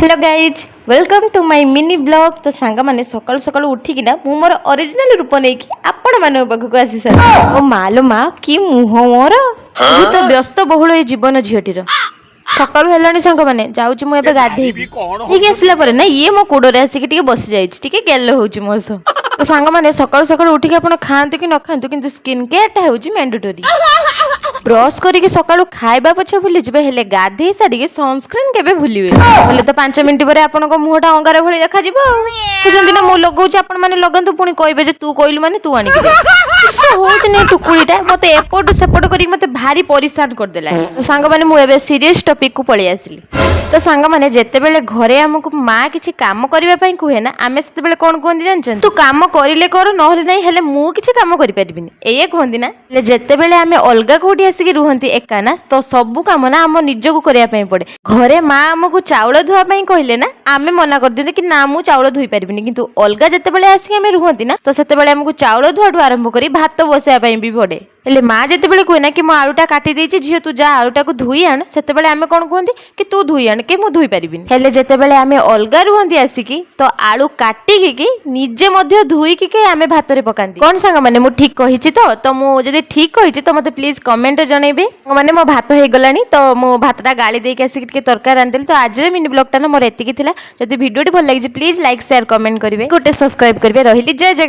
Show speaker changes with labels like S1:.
S1: Hello guys, welcome to my mini vlog। ତ ସାଙ୍ଗମାନେ, ସକାଳୁ ସକାଳୁ ଉଠିକିନା ମୁଁ ମୋର ଅରିଜିନାଲ ରୂପ ନେଇକି ଆପଣମାନଙ୍କ ପାଖକୁ ଆସି ସାରିଲି। ଓ ମାଲୋ ମା, କି ମୁହଁ ମୋର! ବହୁତ ବ୍ୟସ୍ତ ବହୁଳ ଏ ଜୀବନ ଝିଅଟିର। ସକାଳୁ ହେଲାଣି ସାଙ୍ଗମାନେ, ଯାଉଛି ମୁଁ ଏବେ ଗାଧେଇବି। ହେଇକି ଆସିଲା ପରେ ନା ଇଏ ମୋ କୋଡ଼ରେ ଆସିକି ଟିକେ ବସି ଯାଇଛି, ଟିକେ ଗେଲ ହଉଛି ମୋ ସହ। ତ ସାଙ୍ଗମାନେ, ସକାଳୁ ସକାଳୁ ଉଠିକି ଆପଣ ଖାଆନ୍ତୁ କି ନ ଖାଆନ୍ତୁ, କିନ୍ତୁ ସ୍କିନ୍ କେୟାରଟା ହେଉଛି ମ୍ୟାଣ୍ଡେଟୋରି। ବ୍ରଶ କରିକି ସକାଳୁ ଖାଇବା ପଛେ ଭୁଲିଯିବେ, ହେଲେ ଗାଧେଇ ସାରିକି ସନସ୍କ୍ରିନ୍ କେବେ ଭୁଲିବେ? ହେଲେ ତ 5 ମିନିଟ୍ ପରେ ଆପଣଙ୍କ ମୁହଁଟା ଅଙ୍ଗାର ଭଳି ଦେଖାଯିବ। ଆଉ କହୁଛନ୍ତି ନା ମୁଁ ଲଗଉଛି, ଆପଣ ମାନେ ଲଗାନ୍ତୁ, ପୁଣି କହିବେ ଯେ ତୁ କହିଲୁ ମାନେ ତୁ ଆଣିକି ଦେ। କିସ ହଉଛି ନା, ଏ ଟୁକୁଳିଟା ମତେ ଏପଟୁ ସେପଟ କରିକି ମତେ ଭାରି ପରିଶାନ କରିଦେଲା। ତ ସାଙ୍ଗମାନେ, ମୁଁ ଏବେ ସିରିୟସ୍ ଟପିକକୁ ପଳେଇ ଆସିଲି। ତ ସାଙ୍ଗମାନେ, ଯେତେବେଳେ ଘରେ ଆମକୁ ମା କିଛି କାମ କରିବା ପାଇଁ କୁହେ ନା, ଆମେ ସେତେବେଳେ କ'ଣ କୁହନ୍ତି ଜାଣିଛନ୍ତି? ତୁ କାମ କରିଲେ କର, ନହେଲେ ନାହିଁ, ହେଲେ ମୁଁ କିଛି କାମ କରିପାରିବିନି, ଏଇଆ କୁହନ୍ତି ନା? ହେଲେ ଯେତେବେଳେ ଆମେ ଅଲଗା କୋଉଠି ଆସିକି ରୁହନ୍ତି ଏକା ନା, ତ ସବୁ କାମ ନା ଆମ ନିଜକୁ କରିବା ପାଇଁ ପଡେ। ଘରେ ମା ଆମକୁ ଚାଉଳ ଧୋଇବା ପାଇଁ କହିଲେ ନା ଆମେ ମନା କରିଦିଅନ୍ତି କି ନା, ମୁଁ ଚାଉଳ ଧୋଇ ପାରିବିନି। କିନ୍ତୁ ଅଲଗା ଯେତେବେଳେ ଆସିକି ଆମେ ରୁହନ୍ତି ନା, ତ ସେତେବେଳେ ଆମକୁ ଚାଉଳ ଧୁଆଠୁ ଆରମ୍ଭ କରି ଭାତ ବସେଇବା ପାଇଁ ବି ପଡେ। ହେଲେ ମା ଯେତେବେଳେ କୁହେ ନା କି ମୁଁ ଆଳୁଟା କାଟି ଦେଇଛି ଝିଅ, ତୁ ଯା ଆଳୁଟାକୁ ଧୋଇ ଆଣ, ସେତେବେଳେ ଆମେ କ'ଣ କୁହନ୍ତି କି ତୁ ଧୋଇ ଆଣ କି ମୁଁ ଧୋଇ ପାରିବିନି। ହେଲେ ଯେତେବେଳେ ଆମେ ଅଲଗା ରୁହନ୍ତି ଆସିକି, ତ ଆଳୁ କାଟିକି କି ନିଜେ ମଧ୍ୟ ଧୋଇକି କି ଆମେ ଭାତରେ ପକାନ୍ତି। କ'ଣ ସାଙ୍ଗମାନେ, ମୁଁ ଠିକ କହିଛି ତ? ତ ମୁଁ ଯଦି ଠିକ କହିଛି, ତ ମତେ ପ୍ଲିଜ କମେଣ୍ଟରେ ଜଣେଇବେ। ମାନେ ମୋ ଭାତ ହେଇଗଲାଣି, ତ ମୁଁ ଭାତଟା ଗାଳି ଦେଇକି ଆସିକି ଟିକେ ତରକାରୀ ରାନ୍ଧିଦେଲି। ତ ଆଜିର ମିନି ବ୍ଲଗଟା ନା ମୋର ଏତିକି ଥିଲା। ଯଦି ଭିଡ଼ିଓଟି ଭଲ ଲାଗିଛି, ପ୍ଲିଜ ଲାଇକ୍, ସେୟାର, କମେଣ୍ଟ କରିବେ, ଗୋଟେ ସବସ୍କ୍ରାଇବ କରିବେ। ରହିଲି, ଜୟ ଜଗନ୍ନାଥ।